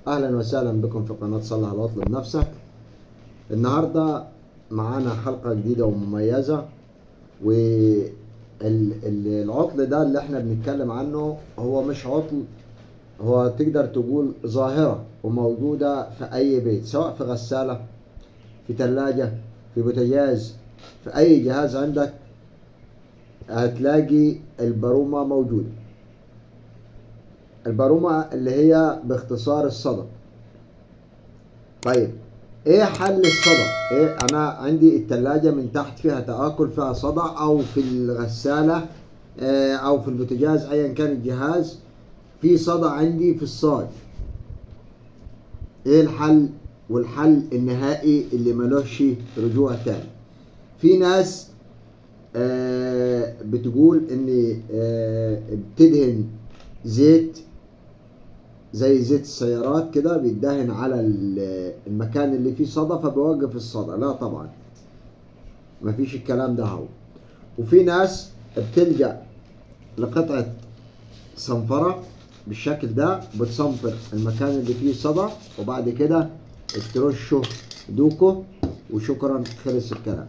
اهلا وسهلا بكم في قناة صلح العطل بنفسك. النهاردة معانا حلقة جديدة ومميزة، والعطل ده اللي احنا بنتكلم عنه هو مش عطل، هو تقدر تقول ظاهرة وموجودة في اي بيت، سواء في غسالة، في تلاجة، في بوتاجاز، في اي جهاز عندك هتلاقي البارومة موجودة. البارومة اللي هي باختصار الصدى. طيب ايه حل الصدى؟ ايه، انا عندي التلاجة من تحت فيها تآكل، فيها صدى، او في الغسالة او في البوتاجاز، ايا كان الجهاز في صدى عندي في الصاج. ايه الحل؟ والحل النهائي اللي ملوش رجوع تاني. في ناس بتقول ان بتدهن زيت زي زيت السيارات كده، بيدهن على المكان اللي فيه صدى فبيوقف الصدى. لا طبعا مفيش الكلام ده. هو وفي ناس بتلجأ لقطعة صنفرة بالشكل ده، بتصنفر المكان اللي فيه صدى وبعد كده ترشه دوكو وشكرا، خلص الكلام.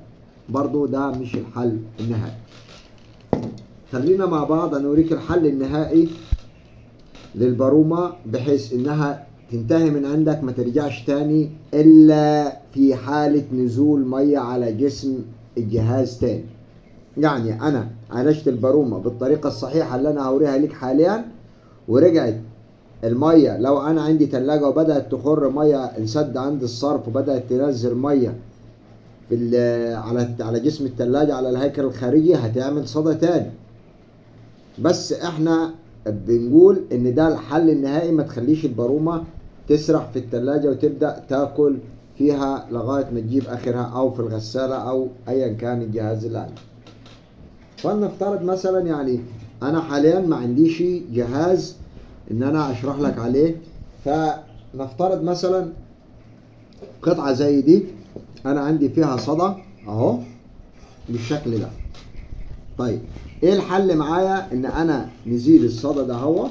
برضو ده مش الحل النهائي. خلينا مع بعض نوريك الحل النهائي للبارومة بحيث انها تنتهي من عندك، ما ترجعش تاني الا في حالة نزول مية على جسم الجهاز تاني. يعني انا عالجت البارومة بالطريقة الصحيحة اللي انا هوريها لك حاليا، ورجعت المية. لو انا عندي تلاجة وبدأت تخر مية، انسد عند الصرف وبدأت تنزل مية في على جسم التلاجة على الهيكل الخارجي، هتعمل صدى تاني. بس احنا بنقول ان ده الحل النهائي، ما تخليش البارومة تسرح في التلاجة وتبدأ تاكل فيها لغاية ما تجيب اخرها، او في الغسالة، او ايا كان الجهاز اللي عندك. فلنفترض مثلا، يعني انا حاليا ما عنديش جهاز ان انا اشرح لك عليه، فنفترض مثلا قطعة زي دي انا عندي فيها صدى اهو بالشكل ده. طيب ايه الحل معايا؟ ان انا نزيل الصدى ده هو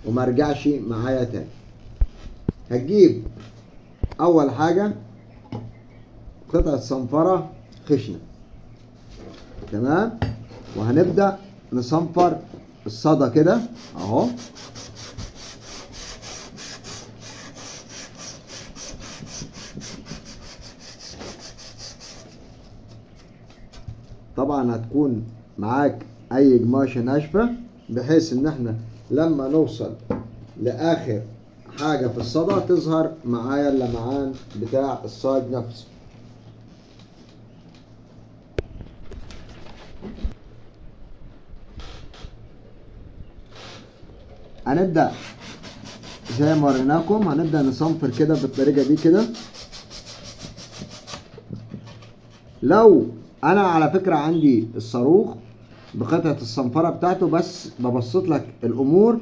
وما ارجعش معايا تاني. هتجيب اول حاجة قطعة صنفرة خشنة، تمام، وهنبدأ نصنفر الصدى كده اهو. طبعا هتكون معاك اي قماشة ناشفة، بحيث ان احنا لما نوصل لاخر حاجة في الصدى تظهر معايا اللمعان بتاع الصاج نفسه. هنبدأ زي ما وريناكم، هنبدأ نصنفر كده بالطريقة دي كده. لو انا على فكرة عندي الصاروخ بقطعة الصنفرة بتاعته، بس ببسط لك الامور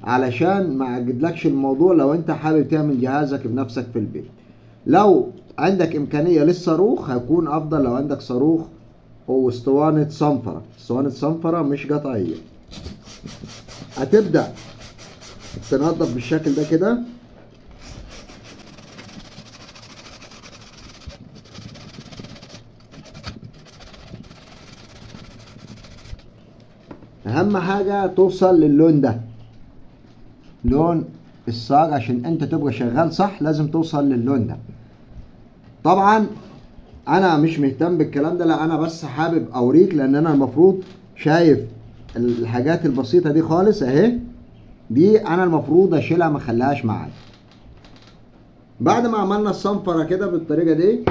علشان ما اعجدلكش الموضوع. لو انت حابب تعمل جهازك بنفسك في البيت، لو عندك امكانية للصاروخ هيكون افضل. لو عندك صاروخ واسطوانة صنفرة، اسطوانة صنفرة مش قطعية، هتبدأ تنظف بالشكل ده كده. اهم حاجة توصل للون ده، لون الصاج، عشان انت تبقى شغال صح لازم توصل للون ده. طبعا انا مش مهتم بالكلام ده، لا انا بس حابب اوريك، لان انا المفروض شايف الحاجات البسيطة دي خالص اهي، دي انا المفروض اشيلها ما اخليهاش معايا. بعد ما عملنا الصنفرة كده بالطريقة دي،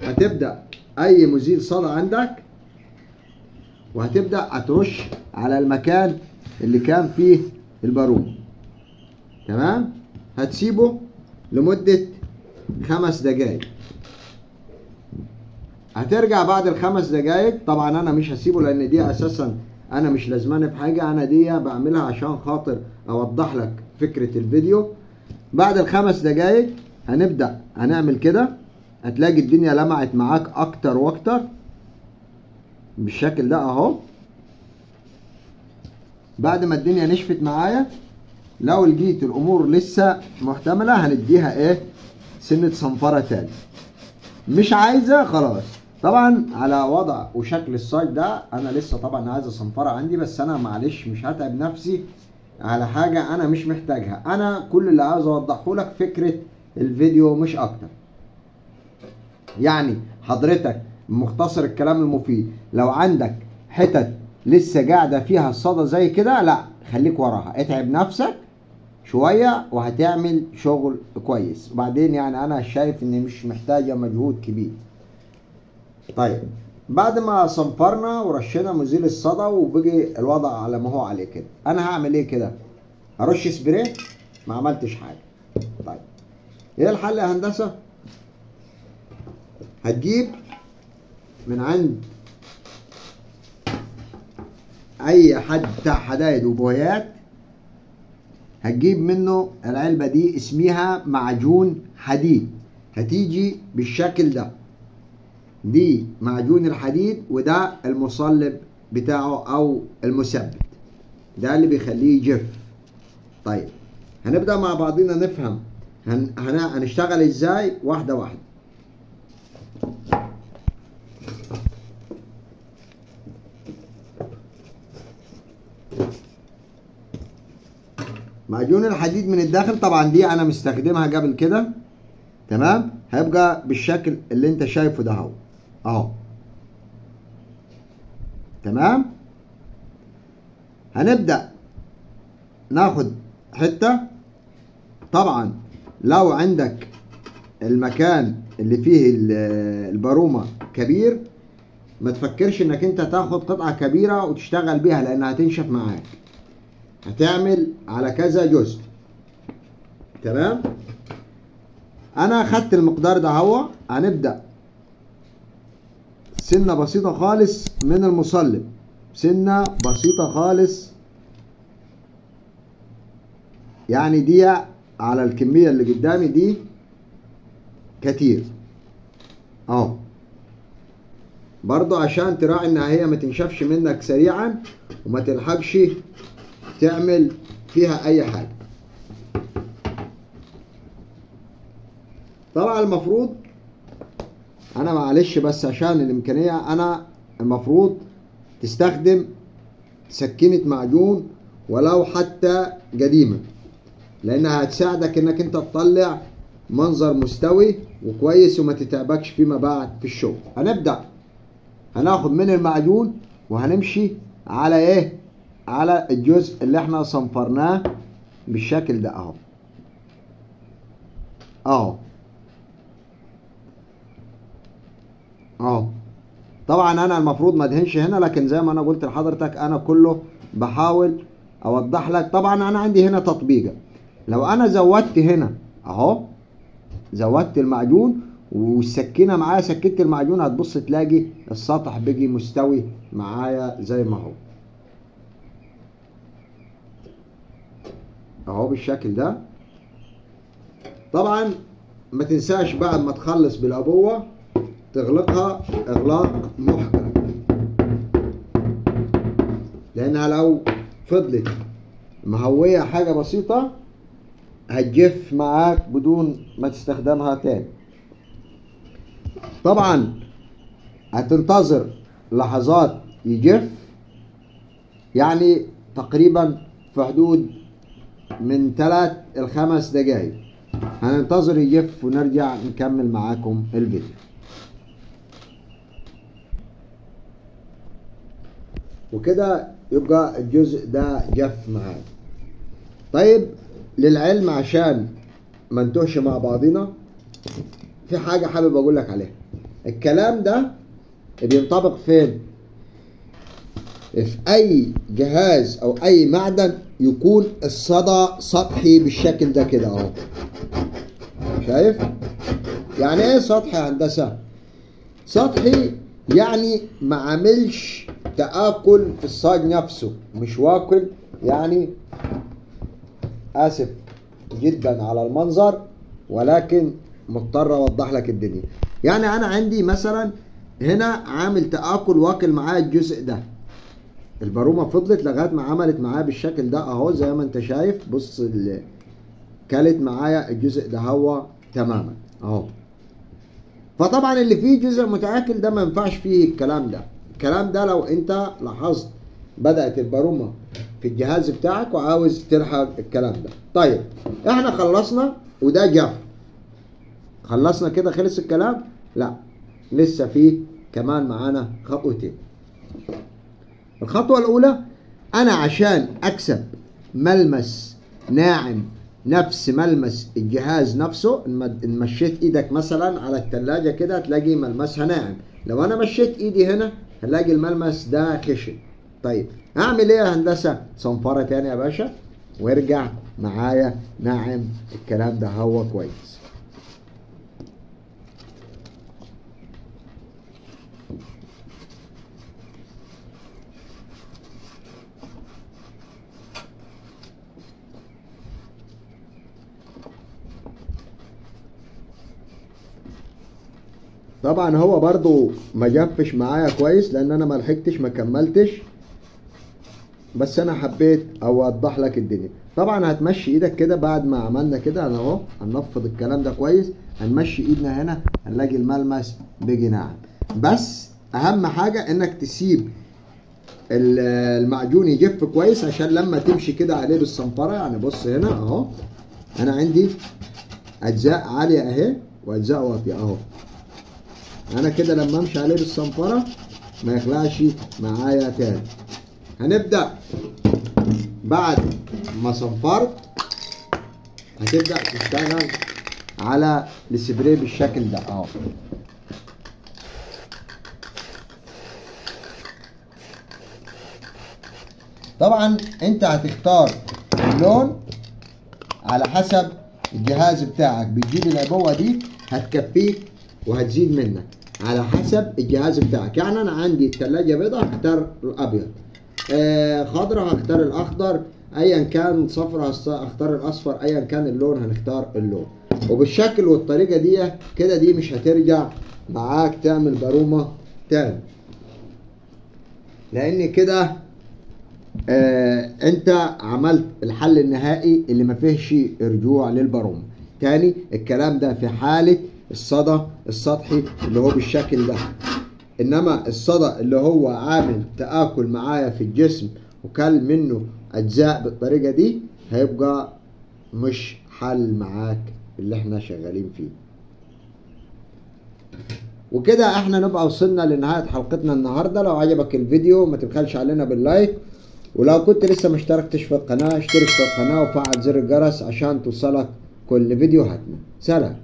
هتبدأ اي مزيل صدى عندك وهتبدأ هترش على المكان اللي كان فيه البارومة، تمام. هتسيبه لمدة 5 دقايق. هترجع بعد ال5 دقايق. طبعا انا مش هسيبه لان دي اساسا انا مش لازماني في حاجة، انا دي بعملها عشان خاطر اوضح لك فكرة الفيديو. بعد ال5 دقايق هنبدأ هنعمل كده، هتلاقي الدنيا لمعت معاك اكتر واكتر بالشكل ده اهو. بعد ما الدنيا نشفت معايا لو لقيت الامور لسه محتملة هنديها ايه سنة صنفره تاني، مش عايزه خلاص. طبعا على وضع وشكل الصاج ده انا لسه طبعا عايزه صنفره عندي، بس انا معلش مش هتعب نفسي على حاجة انا مش محتاجها. انا كل اللي عايز اوضحه لك فكرة الفيديو مش اكتر. يعني حضرتك مختصر الكلام المفيد، لو عندك حتت لسه قاعدة فيها الصدى زي كده، لا خليك وراها، اتعب نفسك شوية وهتعمل شغل كويس. وبعدين يعني انا شايف ان مش محتاجه مجهود كبير. طيب بعد ما صنفرنا ورشينا مزيل الصدى وبقي الوضع على ما هو عليه كده، انا هعمل ايه كده؟ هرش سبراي؟ ما عملتش حاجة. طيب ايه الحل يا هندسة؟ هتجيب من عند اي حد بتاع حدايد وبويات، هتجيب منه العلبة دي اسمها معجون حديد، هتيجي بالشكل ده، دي معجون الحديد وده المصلب بتاعه او المثبت، ده اللي بيخليه يجف. طيب هنبدأ مع بعضنا نفهم هنشتغل ازاي واحدة واحدة. معجون الحديد من الداخل طبعا دي انا مستخدمها قبل كده، تمام؟ هيبقى بالشكل اللي انت شايفه ده اهو اهو، تمام؟ هنبدأ ناخد حتة. طبعا لو عندك المكان اللي فيه البارومة كبير ما تفكرش انك انت تاخد قطعة كبيرة وتشتغل بيها لانها هتنشف معاك، هتعمل على كذا جزء، تمام؟ انا خدت المقدار ده اهو. هنبدأ سنة بسيطة خالص من المصلب، سنة بسيطة خالص، يعني دي على الكمية اللي قدامي دي كتير اهو، برضو عشان تراعي انها هي ما تنشفش منك سريعا وما تلحقش تعمل فيها اي حاجة. طبعا المفروض انا معلش بس عشان الامكانية، انا المفروض تستخدم سكينة معجون ولو حتى قديمة، لانها هتساعدك انك انت تطلع منظر مستوي وكويس وما تتعبكش فيما بعد في الشغل. هنبدأ هناخد من المعجون وهنمشي على ايه؟ على الجزء اللي احنا صنفرناه بالشكل ده اهو اهو اهو. طبعا انا المفروض ما ادهنش هنا، لكن زي ما انا قلت لحضرتك انا كله بحاول اوضح لك. طبعا انا عندي هنا تطبيقه، لو انا زودت هنا اهو، زودت المعجون والسكينة معايا، سكينة المعجون، هتبص تلاقي السطح بيجي مستوي معايا زي ما هو اهو بالشكل ده. طبعا ما تنساش بعد ما تخلص بالابوه تغلقها اغلاق محكم، لانها لو فضلت مهويه حاجة بسيطة هتجف معاك بدون ما تستخدمها تاني. طبعا هتنتظر لحظات يجف، يعني تقريبا في حدود من 3 ل 5 دقايق هننتظر يجف ونرجع نكمل معاكم الفيديو. وكده يبقى الجزء ده جف معاك. طيب للعلم عشان ما نتوهش مع بعضينا، في حاجة حابب اقول لك عليها. الكلام ده بينطبق فين؟ في اي جهاز او اي معدن يكون الصدى سطحي بالشكل ده كده اهو. شايف؟ يعني ايه سطحي يا هندسة؟ سطحي يعني ما عاملش تآكل في الصاج نفسه، مش واكل، يعني اسف جدا على المنظر ولكن مضطر اوضح لك الدنيا. يعني انا عندي مثلا هنا عامل تآكل واكل معايا الجزء ده، البارومه فضلت لغاية ما عملت معايا بالشكل ده اهو، زي ما انت شايف. بص كلت معايا الجزء ده هو تماما اهو. فطبعا اللي فيه جزء متآكل ده ما ينفعش فيه الكلام ده. الكلام ده لو انت لاحظت بدأت البارومه في الجهاز بتاعك وعاوز تلحق الكلام ده. طيب احنا خلصنا وده جف، خلصنا كده، خلص الكلام؟ لا، لسه فيه كمان معانا خطوتين. الخطوة الأولى، أنا عشان أكسب ملمس ناعم نفس ملمس الجهاز نفسه، إن مشيت إيدك مثلا على التلاجة كده هتلاقي ملمسها ناعم، لو أنا مشيت إيدي هنا هنلاقي الملمس ده خشن. طيب أعمل إيه يا هندسة؟ صنفرة تاني يا باشا، وارجع معايا ناعم الكلام ده هو كويس. طبعا هو برضو ما جفش معايا كويس لان انا ما لحقتش ما كملتش، بس انا حبيت اوضح لك الدنيا. طبعا هتمشي ايدك كده بعد ما عملنا كده اهو، هننفض الكلام ده كويس، هنمشي ايدنا هنا هنلاقي الملمس بيجي ناعم. بس اهم حاجة انك تسيب المعجون يجف كويس عشان لما تمشي كده عليه بالصنفرة. يعني بص هنا اهو، انا عندي اجزاء عالية اهي واجزاء واطية اهو. انا كده لما امشي عليه بالصنفرة ما يخلعش معايا تاني. هنبدأ بعد ما صنفرت هتبدأ تشتغل على السبراي بالشكل ده اهو. طبعا انت هتختار اللون على حسب الجهاز بتاعك، بتجيب العبوة دي هتكفيك وهتزيد منك على حسب الجهاز بتاعك. يعني انا عندي التلاجة بيضاء هختار الابيض، خضرة هختار الاخضر، ايا كان صفرة هختار الاصفر، ايا كان اللون هنختار اللون. وبالشكل والطريقة دي كده دي مش هترجع معاك تعمل بارومة تاني، لان كده انت عملت الحل النهائي اللي ما فيهش رجوع للبارومة تاني. الكلام ده في حالة الصدى السطحي اللي هو بالشكل ده، انما الصدى اللي هو عامل تآكل معايا في الجسم وكل منه اجزاء بالطريقة دي هيبقى مش حل معاك اللي احنا شغالين فيه. وكده احنا نبقى وصلنا لنهاية حلقتنا النهاردة. لو عجبك الفيديو ما تبخلش علينا بال like، ولو كنت لسه ما اشتركتش في القناة اشترك في القناة وفعل زر الجرس عشان توصلك كل فيديوهاتنا. سلام.